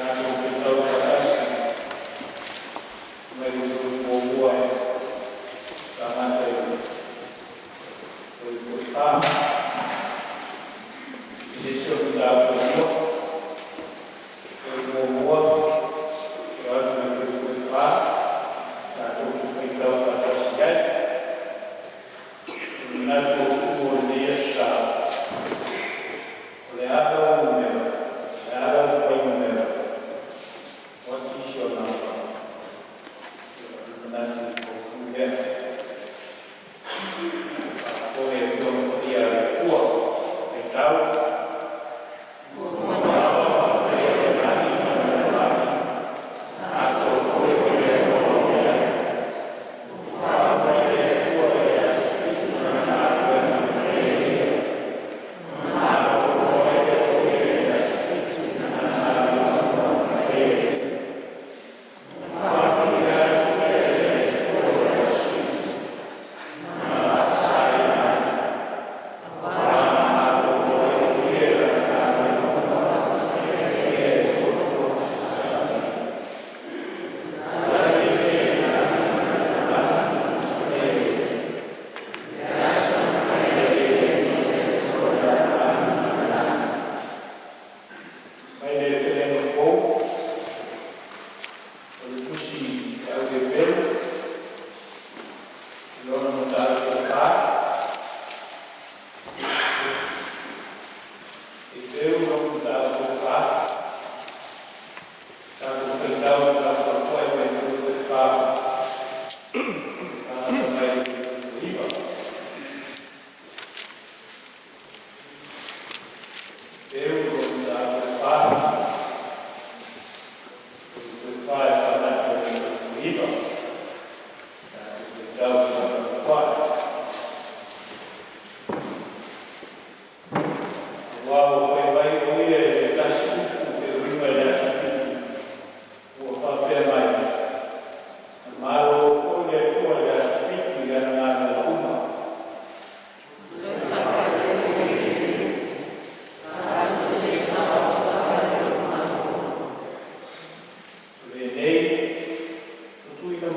Tatou faitau faatasi mai le Fuaiupu 1 e amata i le Fuaiupu 4. Esetete o Mataupu Muamua e oo atu i le Fuaiupu 4, tatou te faitau faatasi ai. O le manatu autu o lenei aso Sa, o le a lau numera, o le a lau fuainumera, what is your number? O le manatu autu lea. O le Afioga Paia a le Atua, faitau. Mai le Fetalaiga fou, o le tusi au Eperu, lona mataupu e 4, Eperu lona mataupu e 4, tatou faitau felafolafoai mai le fuaiupu 4 e amata mai i le fuaiupu 9. Eperu lona mataupu e 4, fuaiupu 4 e amata mai i le fuaiupu 9. Tatou faitau felafolafoai. Aua ua fai mai o Ia i le tasi upu e uiga i le aso 7, ua faapea mai, “Na malolo foi le Atua i le aso 7 i ana galuega uma.” O lenei ua tuuina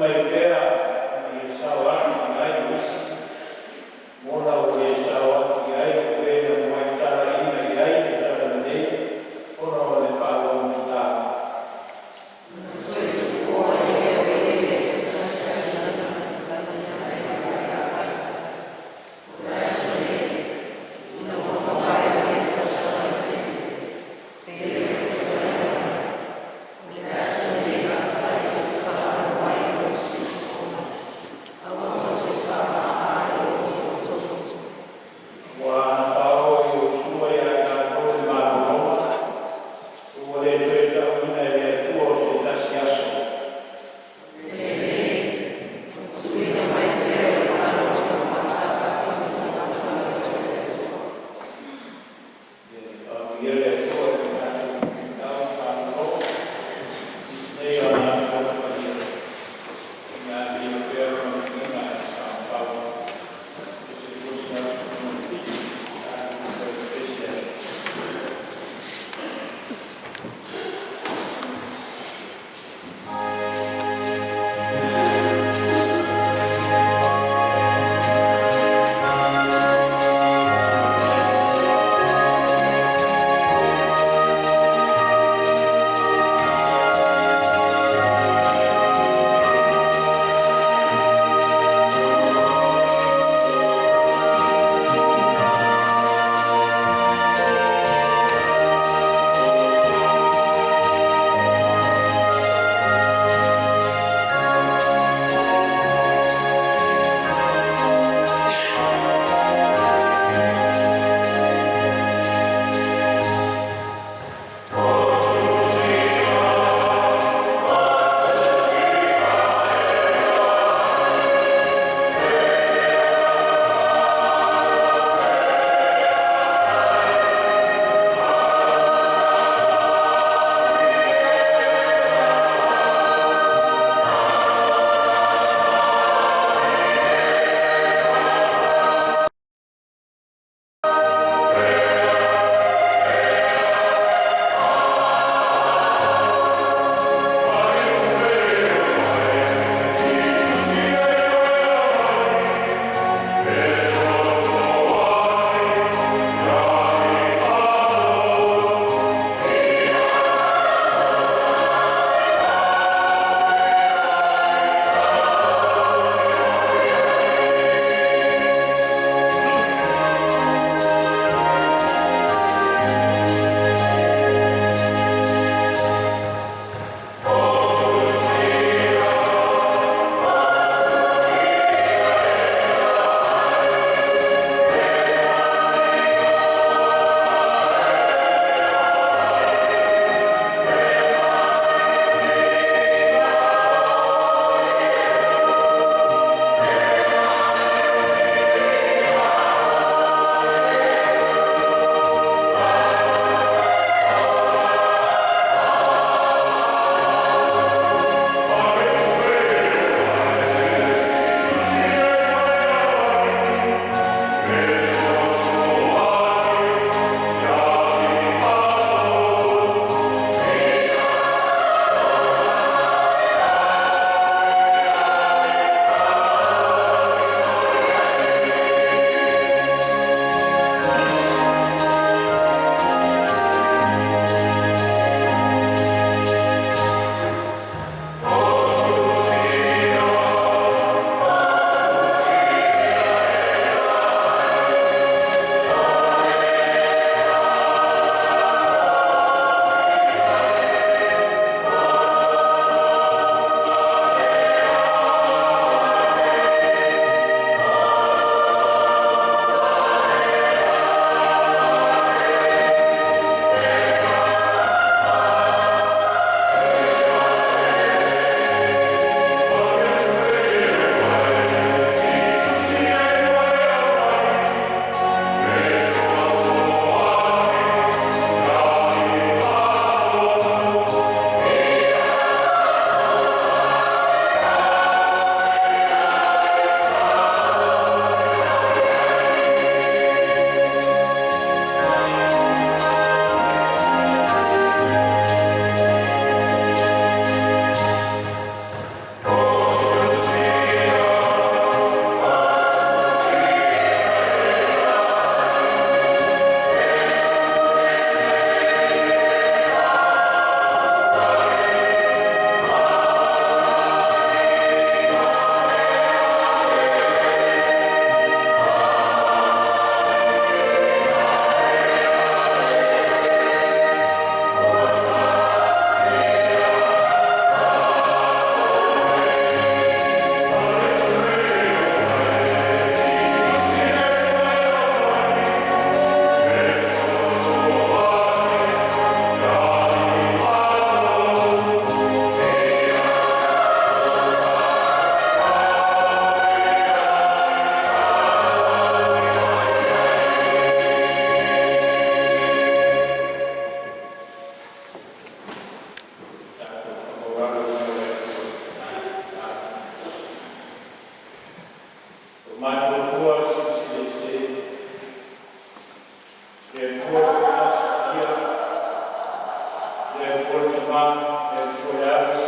Atua le Tama, le Atua le Alo,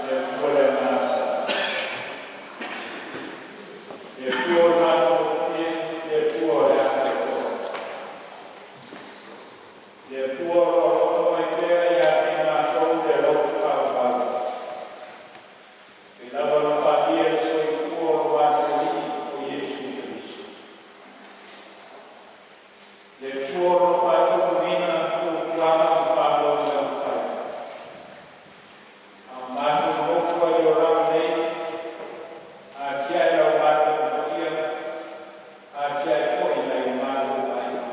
le Atua le Agaga Sa. Le Atua o le matagofie, le Atua o le atoatoa. Le Atua o lo o alofa mai pea ia te i matou le alofa faavavau. E pei lava ona faaalia i le soifua o lo matou Alii o Iesu Keriso. Le Atua o lo o faatonuina fuafuaga ma faamoemoega fai. A o matou nonofo ai i le olaga nei, atiae lau galuega paia, atiae foi nai o matou aiga.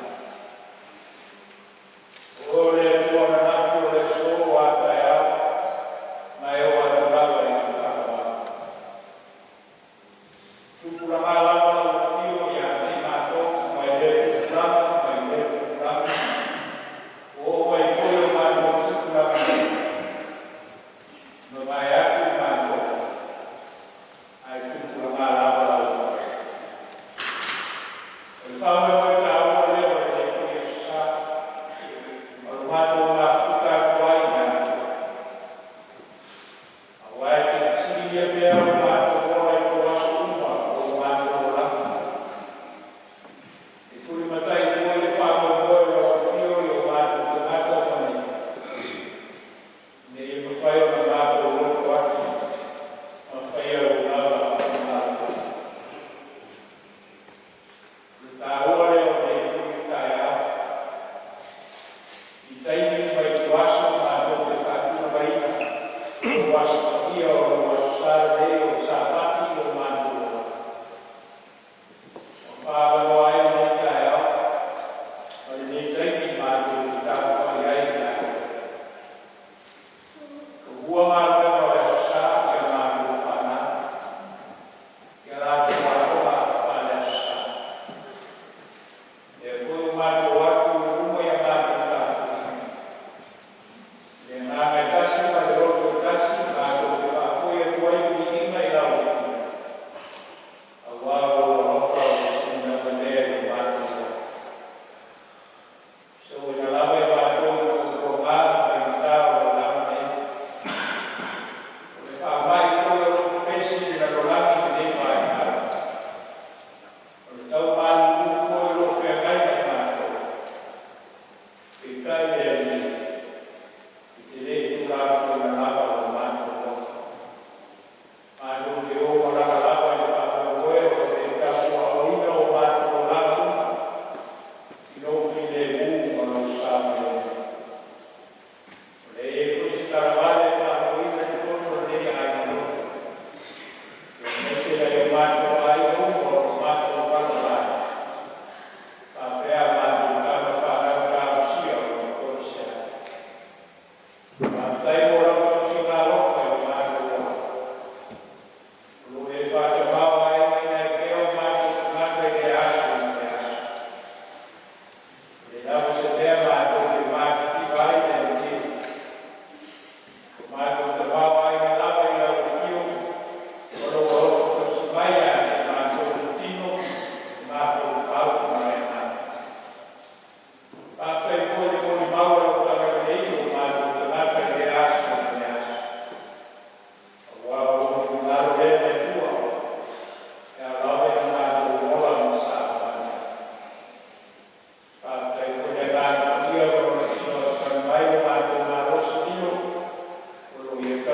O Oe o le Atua o ananafi, o le aso, o a taeao, ma e oo atu lava i le faavavau. Tupulaga lava lau afio ia te i matou mai lea tupulaga mai lea tupulaga, ua oo mai foi o matou tupulaga nei. Mavae atu i matou, ae tupulaga lava lau afio. O le faamoemoe taua lea o lenei foi aso Sa, ma lo matou mafuta atu ai i le Atua. Aua e te fesiligia pea lo matou ola i aso uma o lo matou olaga. E tulimatai foi le faamoemoe o lau afio i o matou tagata ua nei, ina ia mafai ona matou loto atu ma faia lou lava finagalo. O le taua lea o lenei foi taeao, i taimi ma ituaso matou te faatulagaina lou aso paia o lou aso Sa lenei o le Sapati i lo matou olaga. Ua faaavanoa ai lenei taeao ma lenei taimi matou te tapuai ai ia te Oe. Ua galuega o le aso Sa i a matou fanau, i a latou aoga faale-aso Sa. Lea foi ua matou o atu e uma i a matou tapuaiga. I le agaga e tasi ma le loto e tasi, matou te faafoi atu ai le viiga i lau Afioga, aua o lou alofa ua sili agalea i lo matou ola. So'oina lava i matou i pologa ma faigata o le olaga nei. O le faamai foi o lo o pepesi le lalolagi i lenei vaitau. O le tau malulu foi o lo o feagai ma i matou. Peitai le Alii, e te le i tuulafoaiina lava lo matou alofa. Matou te o malaga lava i le faamoemoe o lo o e tapuaaoina o matou olaga uma i lou filemu ma lou saogalemu. O lea e i ai foi se talavale e faanonoina i totonu o lenei aiga loto, aemaise nai o matou aiga uma o lo o matou valavala ai, faapea a matou tama fanau talosia o lo o toesea. Faafetai mo lau tausiga alofa i lo matou ola. O lo o e faatamaoaigaina ai pea o matou tagata i lea aso ma lea aso. E leai lava se mea matou te matitiva ai le Alii, o matou tamaoaiga lava i lau afio ma lou alofa tausi mai ia te i matou i le tino, le mafaufau ma le agaga. Faafetai foi le molimau a lau tagalelei i o matou tagata i lea aso ma lea aso. Aua o lou finagalo lea le Atua, e ao lava ina matou ola ma savavali. Faafetai foi le Agaga Paia o lo o fesoasoani mai lo matou malosi lilo o lo o ia.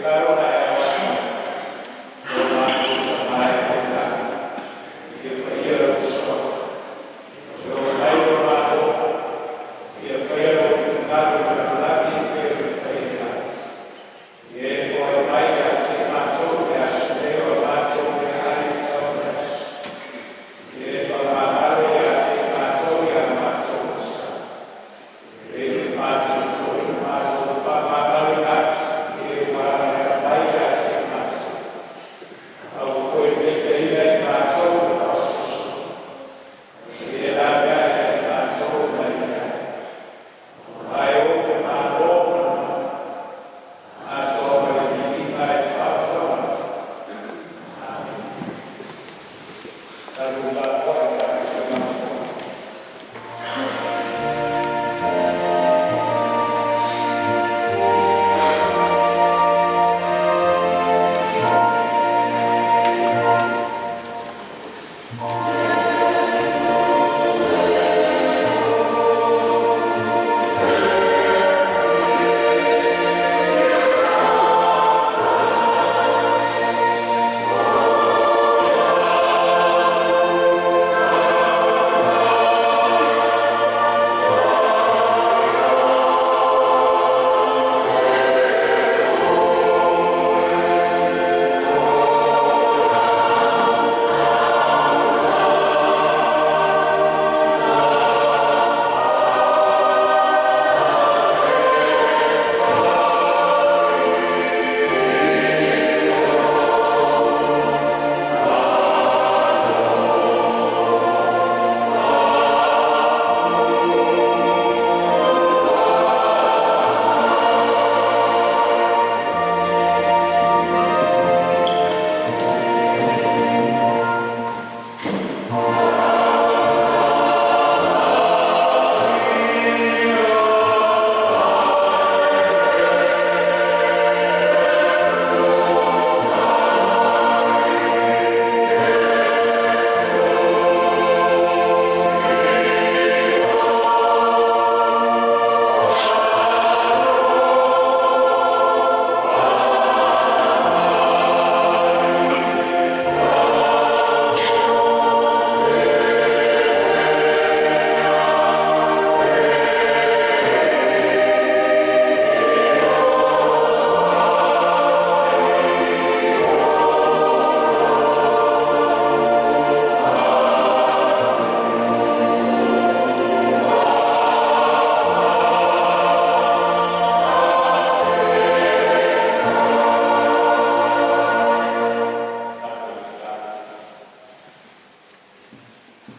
Tatalo ona e alo atu mai, lo matou Tama e fai i lagi, ia paia lou Suafa, ia oo mai lou Malo, ia faia lou finagalo i le lalolagi e pei ona faia i lagi. Ia e foai mai ia te matou i le aso nei o le matou meaai e tatau ona i le aso. Ia e faamagalo ia te matou i a matou osa, e pei ona matou foi na matou faamagaloina atu i e ua agaigai mai ia te matou. Aua foi ne i te itaina i matou i le faasoasoa, ae manuia ave ae ia te matou mai le jai. Aua e ou le Malo ma le mamalu, atoa ma le viiga e faapaavalava. Amene. Tatou tapuai pe a faitau atu. Tatou tatalo.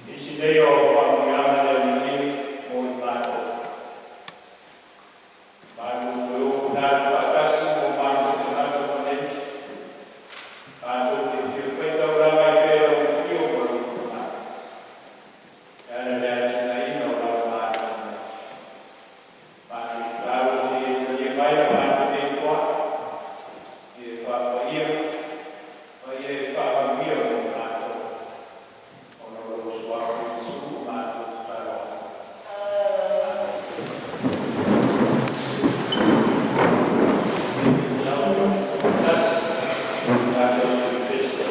Nisi nei o au faamanuiaga le Alii e mo i matou. Matou toe ofu faatasi ma o matou tagata paleni. Matou te fia faitaulaga ai pea i lau Afio ma lou finagalo, e ala i le atinaeina o lau Malo i lagi. Matou tatalo se i e talia mai la matou nei foai, ia e faapaia ma ia e faamanuia mo i matou. Ona o lou Suafa Iesu matou tatalo atu. Amene. Tatou te feso.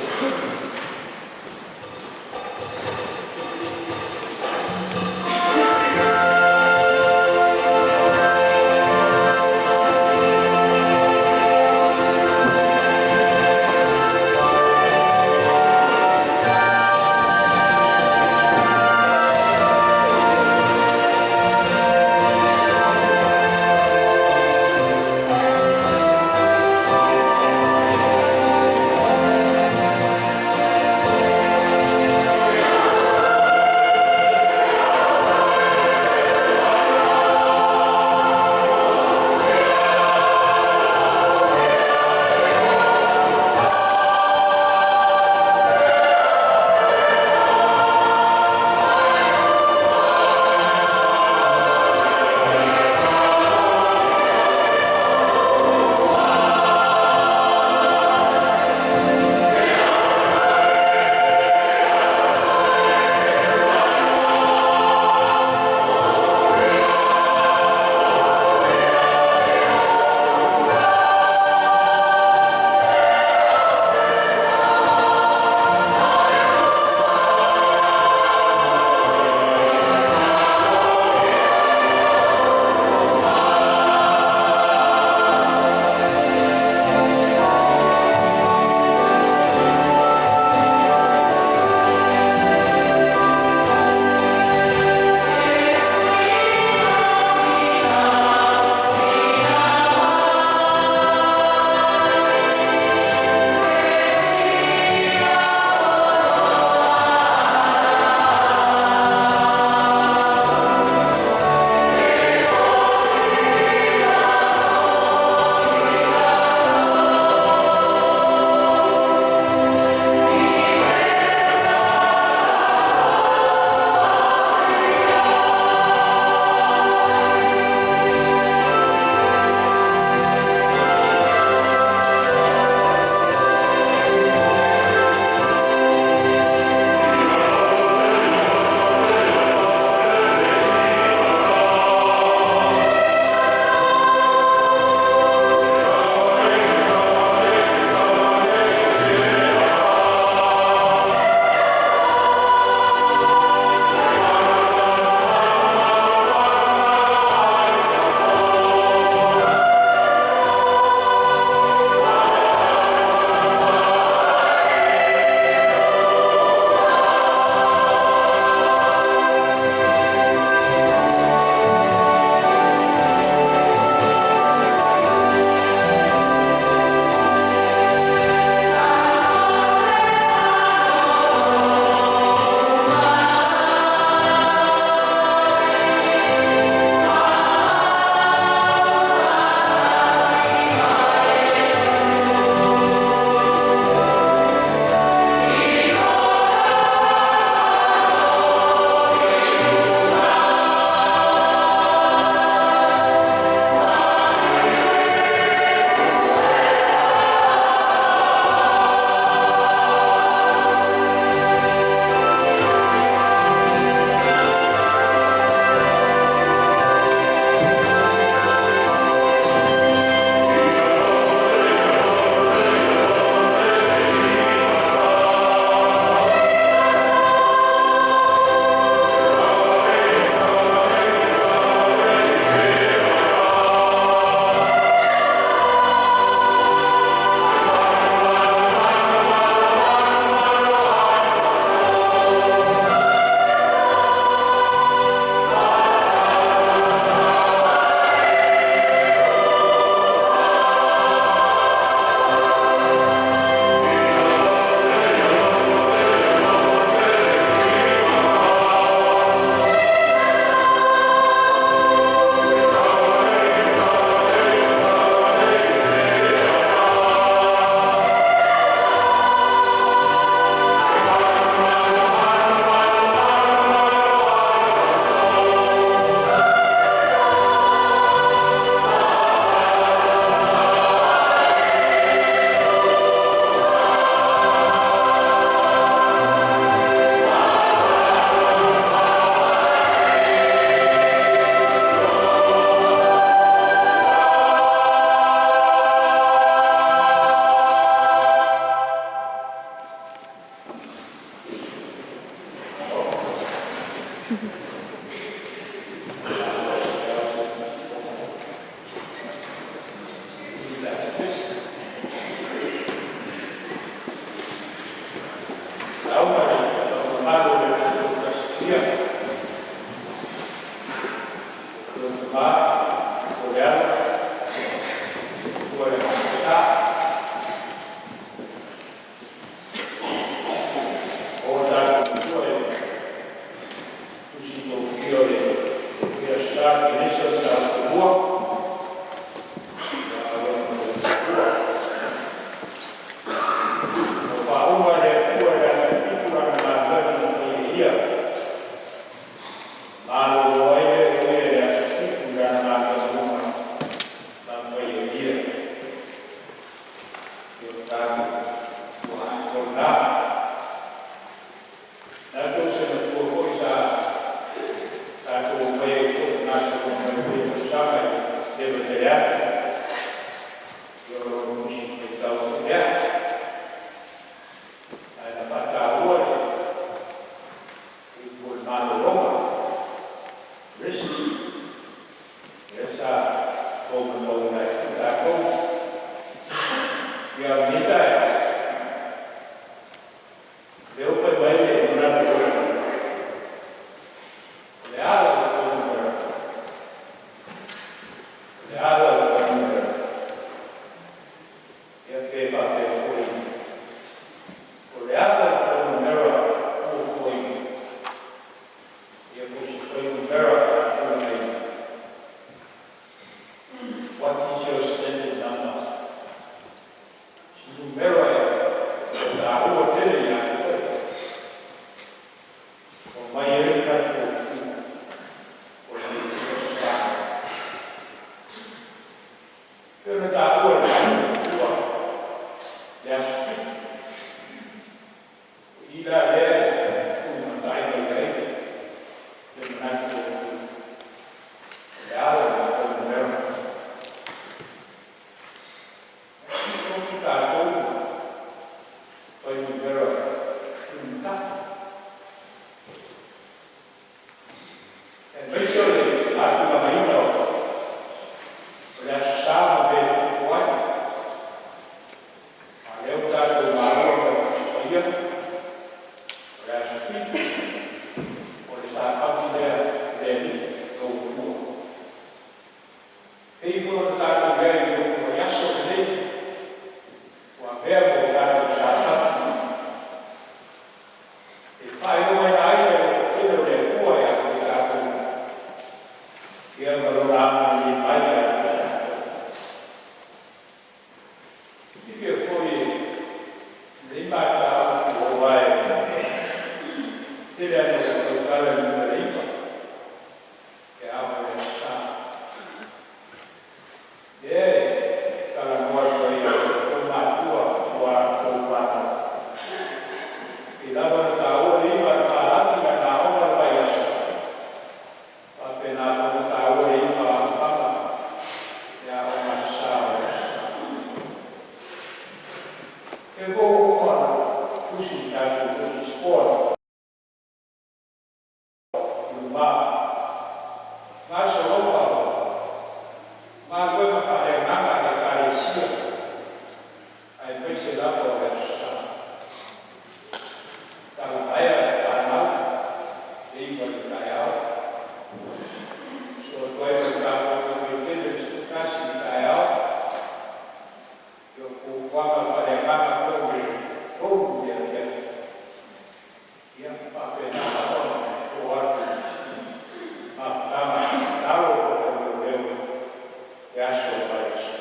Atu i o lou Tusi Faitau lea. Ae na faataua le upu o le malologa, rest, lea sa taumatauina ai foi tatou. Ia, o lenei taeao, lea ua fai mai le manatu o le ala o le fuainumera, o le ala o le fuainumera. Ia pe faapea foi, o le ala o le fuainumera fuafuaina, ia po o se fuainumera faatulagaina. What is your standard number? Se numera e o taua tele ia te oe. O mai ai le manatu o le Aso Sa. Pe ona taua e le ua le aso 7. O i la lea e tumatai mai ai le manatu o le ala o le fuainumera. O tatou fuainumera tumatata. Aemaise o le faatulagaina o le Aso Sa ma mea e tutupu ai. A lea ua tatou maua mai Tusi Paia, o le aso 7, o le Sapati lea le Alii lou Atua. Pei foi ona tatou i ai i le vaiaso lenei, ua avea mo tatou Sapati, e faailoaina ai le alofa tele o le Atua ia te tatou, ia ma lona agalelei mai ia te tatou. Silafia foi e lenei mataupu aua e tele ina ou tautala i le numera 9, e ao i le Aso Sa. Lea e talanoa atu ai ia te outou matua o a outou fanau. E lava ona taua le 9 i le palagi ma le aoga o le vaiaso, faapena foi ona taua le 9 aofaga le aoga Aso Sa o le Aso Sa. E fou ona tusi i tatou notice board i luma gasologa o galuega faaleagaga a le Ekalesia, aemaise lava o le Aso Sa. Talavaea le fanau le 9 i le taeao. So atu ai ma le tatou faitele le 11 i le taeao. Ia o fuafuaga faaleagaga foi le 3 i le afiafi. Ia faapena lava ona oo atu mafutaga tatalo po o leo le aso o le vaiaso.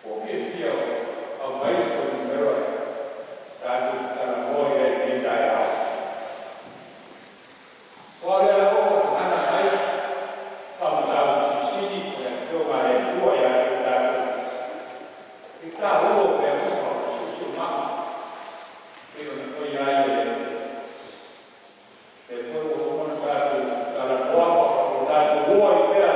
Ua fiafia aumai le fuainumera tatou te talanoa i ai i lenei taeao. O lea lava ua gagana mai faamataupu silisili o le Afioga a le Atua ia te tatou. E taua o mea uma o le siosiomaga pei ona faia ai e le Atua. E foi ua uma ona tatou talanoa o tatou ua i pea.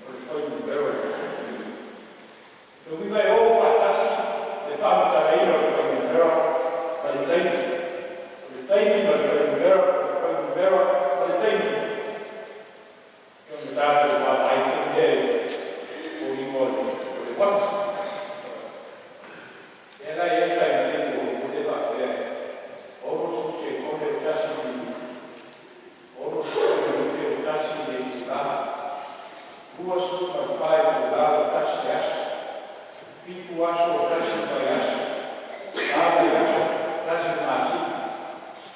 O le fuainumera lena. O le uiga e o faatasi le faamatalaina o le fuainumera ma le taimi. O le taimi ma le fuainumera, o le fuainumera ma le taimi. E ona tatou vaavaai foi lea i le foliga o le uati. Lea la e i ai le timetable o lea faapea e 60 sekone e 1 minute, 60 minute e 1 le itula, 24 itula ua 1 le aso, 7 aso ua 1 le vaiaso, 4 vaiaso 1 le masina,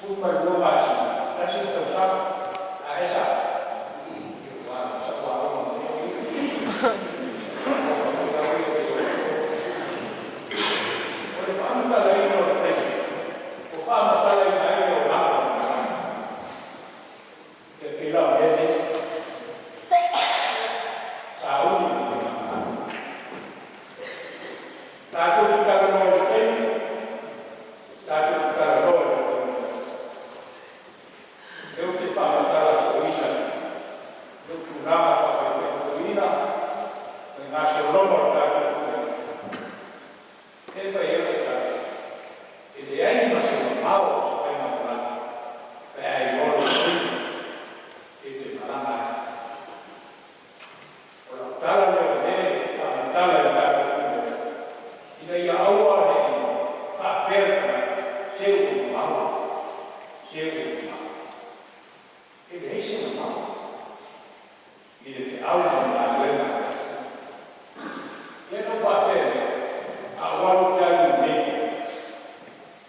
12 masina 1 le tausaga. A e sao? Ua sa ou aoga mai. O le faamatalaina o le taimi ua faamatalaina ai le olaga o le tagata. Ia pei la o mea nei, sauni i le faigamalaga. Tatou te talanoa i le taimi, tatou te talanoa i le fuainumera. Lea ou te faamatala asoina lou tulaga faafaifaiga toeaina ma le gasologa o le tatou pulega, e fai ai lau tala, e leai ma se mamao o se faigamalaga pe a iloa lou taimi e te malaga ai. O lau tala lea o lea e faamatala i le tatou pulega, ina ia aua nei faapea le tagata, se ua mamao, se ua mamao. E leai se mamao i le feau ma le galuega a le Atua. Ia na ou faapea lea, a ou alu ou te alu i Nigeria,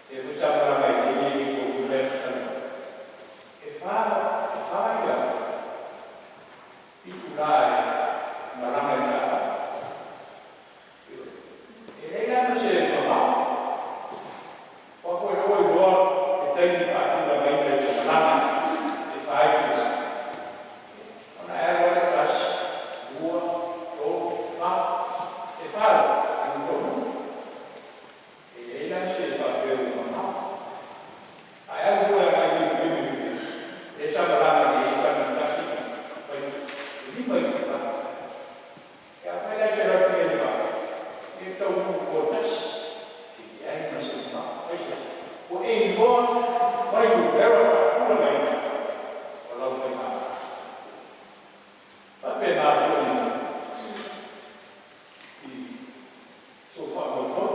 lea foi sa malaga ai nei alii i le aso talu ai, e 4 ia itula e malaga i taavale. E leai la ma se mamao, aua foi o lea ua iloa le taimi faatulagaina e te malaga ai, e 4 itula. Ona e alu lava lea, tasi, lua, tolu, fa, e 4 loa ua taunuu. E leai la se faapea ua mamao. A e alu foi agai i Birmingham, lea sa malaga nei ai Tamatasi ma Paitu, e 5 itula. E afai la e te alu atu i le vaa, e taunuu i le po e tasi, e leai ma se mamao. Aisea? Ua e iloa fuainumera faatulagaina o lau faigamalaga. Faapena foi i sou faamoemoe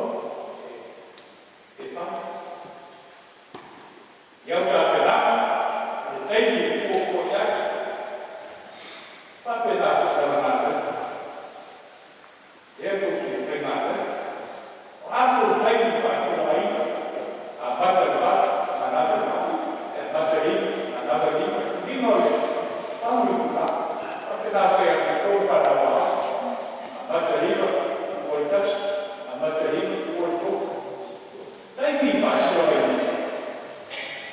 e fai. I au tapenaga ma le taimi e fuafua i ai. Faapena foi i lau galuega. Lea tou te faigaluega. O a tou taimi faatulagaina, amata i le 8, manava i le 4, e amata i le 9, manava i le 9, tuliga o le 4 itula. Faapena foi ia tatou le fanau aoao, amata i le 9, tuua i le 1, amata i le 9, tuua i le 3. Taimi faatulagaina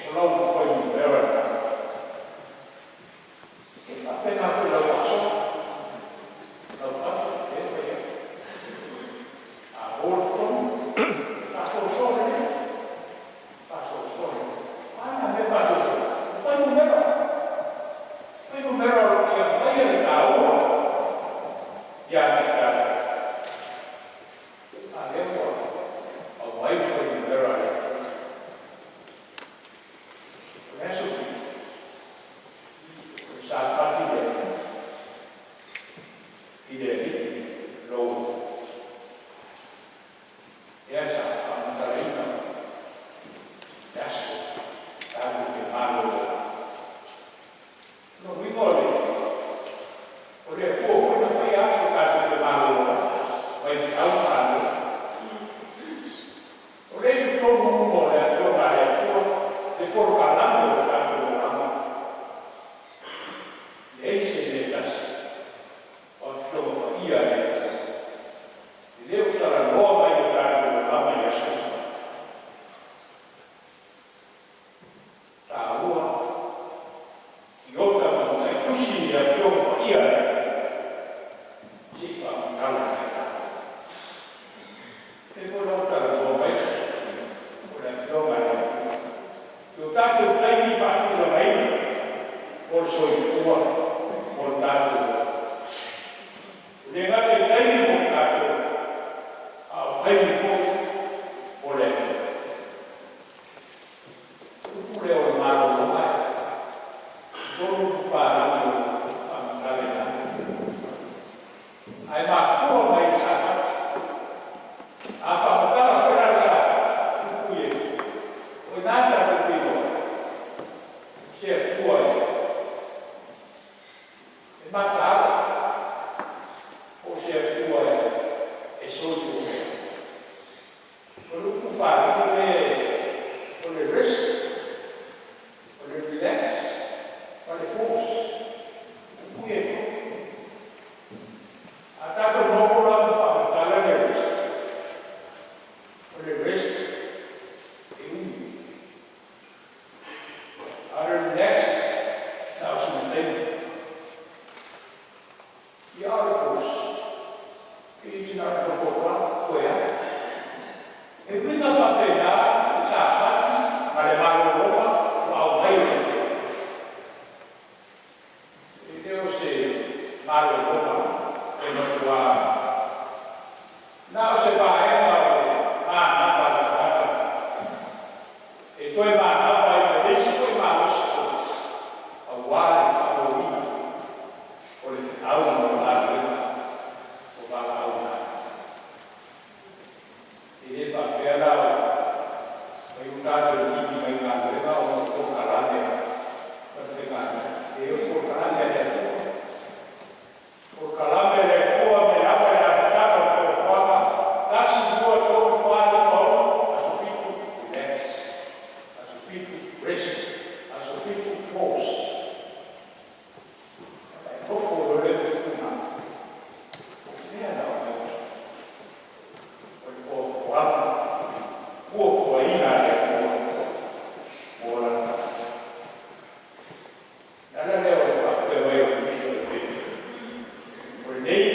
o lau fuainumera lena. E faapena foi lau faasoa, lau tafa e fai ai. A o le totonu, faasoasoa lelei, faasoasoa lelei. O a na mea faasoasoa? O fuainumera. Fuainumera o lo o ia faia le taua ia te tatou. A lea ua aumai le fuainumera a le Atua. O le aso 7, o le Sapati lea i le Alii lou Atua. Lea sa faamatalaina le aso tatou te malolo ai. O le uiga o le Atua foi na faia aso tatou te malolo ai, mai feau ma galuega. O lea i totonu uma o le afioga a le Atua le polokalame o le tatou olaga. Leai se mea e tasi o afioga paia. E le gata i taimi mo tatou, a o taimi foi mo le Atua. Upu lea o le malologa e tolu papalagi o faamatala i lalo. Ae mafua mai i le Sapati. A faamatala foi la le Sapati, upu ia, o i ina tatou te iloa ai, se Atua e mataala, po o se Atua e soifua. O le upu palagi lea o le rest, o le relax, ma le force. Upu ia e tolu. A tatou nofo la ma faamatala le rest, o le rest e umi. A o le relax, na o sina taimi. Ia a o le pause, e tina o le nofo atu toe lava. E uiga faapena le Sapati ma le malologa ua aumai e le Atua. E le o se malologa e matua na o se vaega o le manava a le tagata e toe manava ai ma le isi foi malosi fou aua le faaauauina o le feau ma le galuega o valaauina ai. E le faapea la o fai o tatou kini mai galuega ona o polokalame a le faigaluega. E o polokalame a le Atua. Polokalame a le Atua mai lava i le amataga o le fuafuaga, tasi, lua, tolu, fa, lima, ono, aso 7, relax. Aso 7, rest. Aso 7, pause. E nofo loa lea ma fetuunai. O fea la o mai o le fuafuaga, fuafuaina a le Atua mo lana tagata. Le ala lea o le faapea mai o le Tusi o Eperu. O lenei,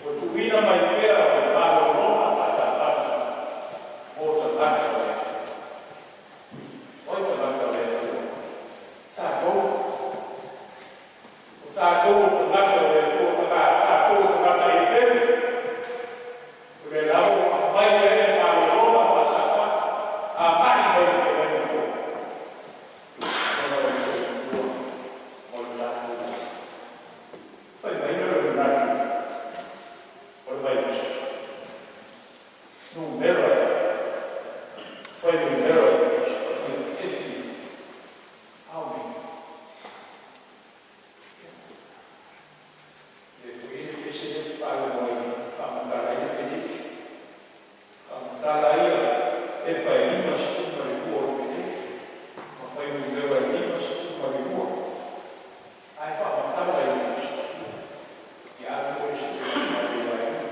ua tuuina mai pea o le malologa faasapati mo tagata o le Atua. O ai tagata o le Atua? Tatou. O tatou o tagata o le Atua, tatou o tagata Eperu. O le lava ua aumai ai le malologa faasapati, agai mai i le feagaiga fou. Ona o le soifua ma lo tatou ola. Fai mai lea o le manatu o le vaiaso. Numera, fuainumera o le Tusi Paia e fia? How many? Le foi le pese le faalogo ai faamatala ai le pelei. Faamatala ia pepa e 52 o le pelei. Ma fuainumera e 52. Ae faamatala i le Tusi Paia. Ia alu o se le vaega.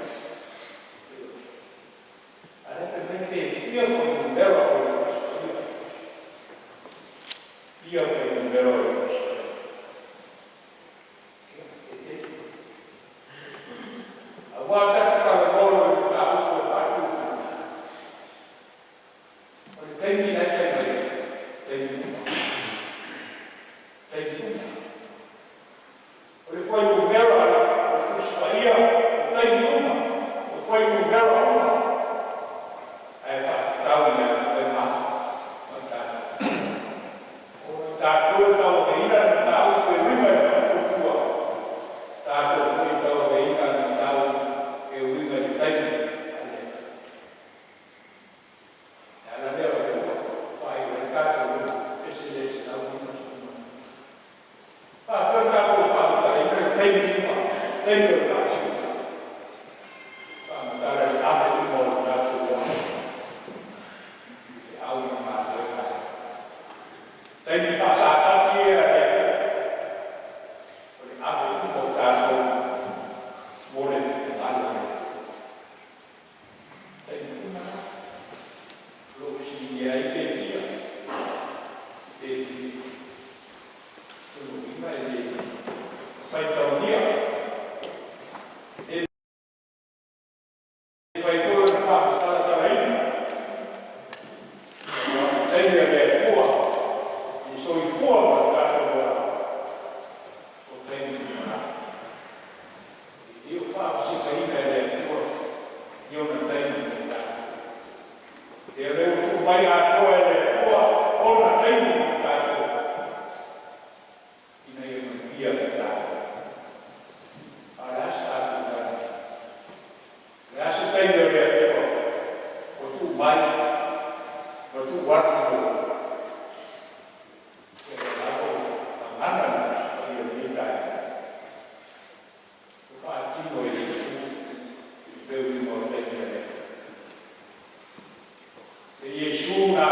Ae fai mai pe fia fuainumera o le Tusi Paia. Fia fuainumera o le Tusi Paia. E tele. Aua tatou talanoa loa i le mataupu o le faatuatua. O le taimi la e fai mai ai, taimi uma. Taimi uma. O le fuainumera o le Tusi Paia, o taimi uma, o fuainumera uma. Ae faatatau i le atu ma tatou. O tatou e tauaveina le mataupu e uiga i le faatuatua, tatou foi e tauaveina le mataupu e Faavasekaina e le Atua i ona taimi mo tatou. E lea ua tuu mai atoa e le Atua ona taimi mo tatou ina ia manuia ai tatou. A o le a se tatou tali atu? O le a se taimi o le Atua ua tuu mai ma tuu atu mo outou? Ia o lea lava ua gagana le Tusi Paia i lenei taeao, ua faatino e Iesu le feuina o le taimi a le Atua. E Iesu na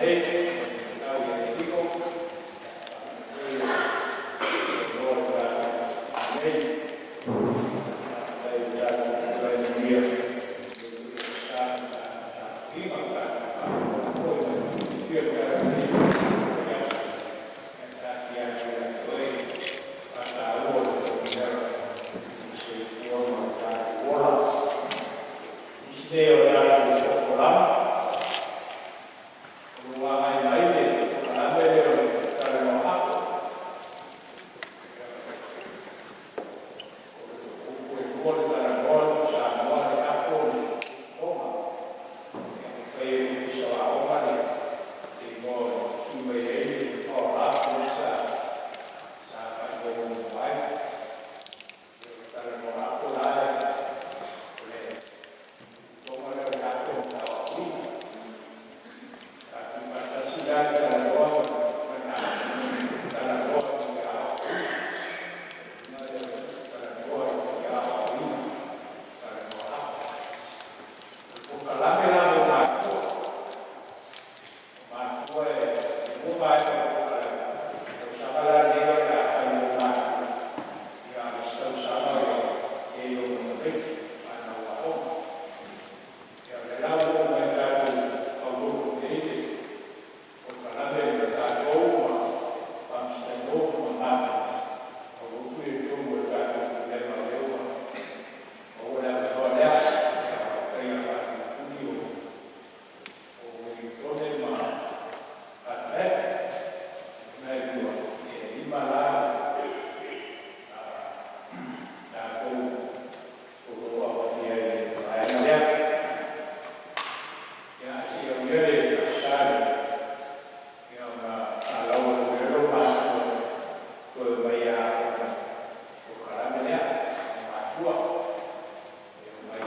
Nei, tau i le tiko, o le nei, ai tatou tulai manuia sa tapuaiga ma tatou faalogologo foi ma le fiafia o le aso e taatia atu ia te oe faataua o le fuainumera o le soifua ma lo tatou ola. Nisi nei o tatou folafolaga, o lo o agai mai le polokalame lea o le talanoa apo. O upu e lua le talanoa, le Samoa, le apo, le toga. E fai e le Ofisa o Aoga le igoa o sui mai ai le Power Up lea sa faaigoa muamua ai. O le talanoa apo la, o le toga lea o le apo na aoaoina. Tatou faatasi la le talanoa ma le apo, talanoa i le aoaoina. Talanoa i le aoaoina, talanoa apo. O le polokalame la mo matua. O matua e lua vaega o polokalame. Tausaga la lenei o le a fai mo matua. Ia, a o le isi tausaga e ono tamaiti fanau aoga. Ia, o lea la ua oo mai tatou aulotu nei le polokalame le tatou ma Palmerston North ma matou aulotu ia i totonu o le tatou Pulega o lea ua maua le avanoa lea. Ia, faafetai ia Faatulituli o Ueligitone ma Patamea. Na e lua, e lima la tatou o lo o aofia i le vaega lea. Ia, se i aulia le Aso Sa ia ona faalau atu ai lea o matua toe omai e aoga i le polokalame lea o matua. E omai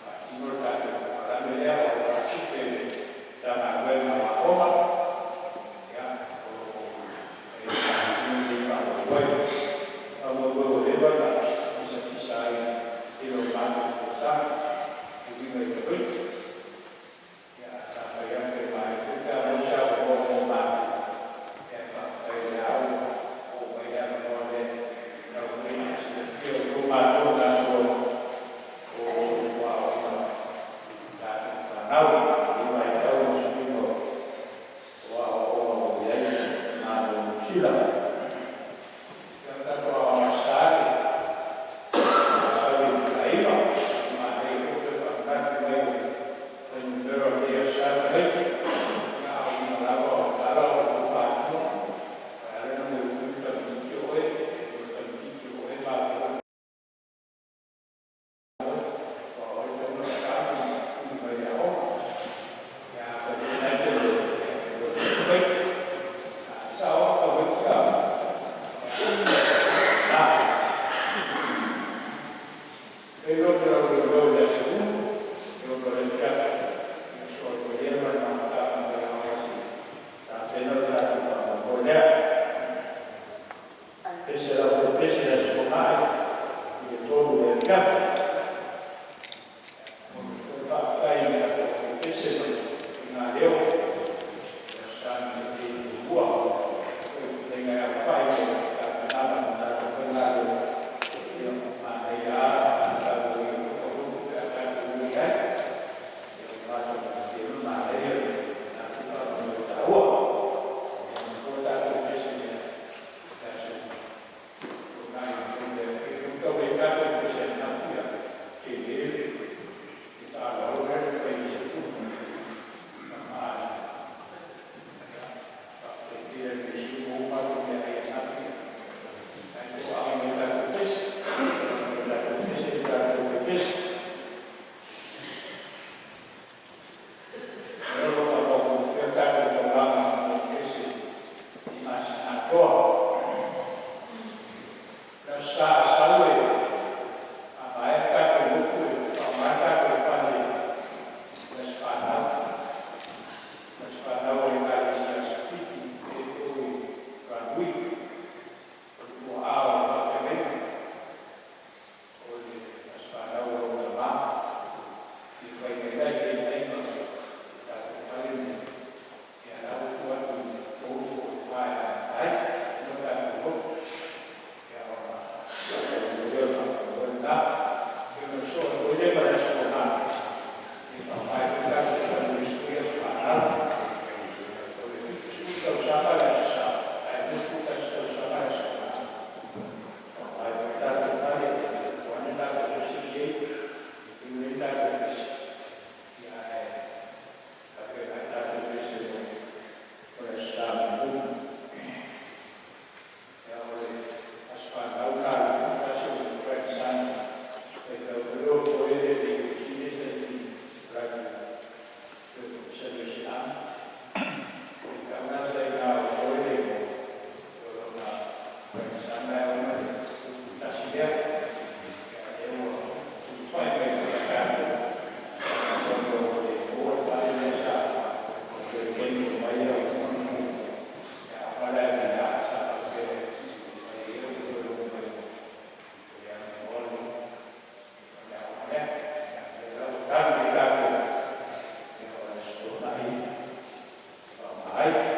faatino le tatou polokalame lea o lo o faatupe e le Matagaluega o Aoga. Ia, o lo o faatino lelei faaauau ai. Faamoemoe ua leva ona pisapisa ai i le matou fonotaga e uiga i tamaiti. Ia, sa fai atu e manaia foi pe a maua se avanoa mo matua. Ia, faafetai o lea ua oo mai le avanoa lea e taumafai e silafia o outou matua gasolo o soifua aoaoina i tatou fanau i lenei vaitau ma suiga o aoaoga ua i ai le Malo o Niu Sila. Ia, o tatou Aoga Aso Sa le 9, manaia foi le toe faamanatu mai o fuainumera o lenei aso Sa tamaiti. Ia, a uiga lava o le tala o outou matua, e ala ona mulimulitai le tamaititi o oe, o le tamaititi o oe e mafua aua o oe e tatau ona tatalo ma tuli mai i le aoga. Ia, afai foi la e te iloa, ia e iloa foi tamaiti. E sao lava tamaiti a Ai.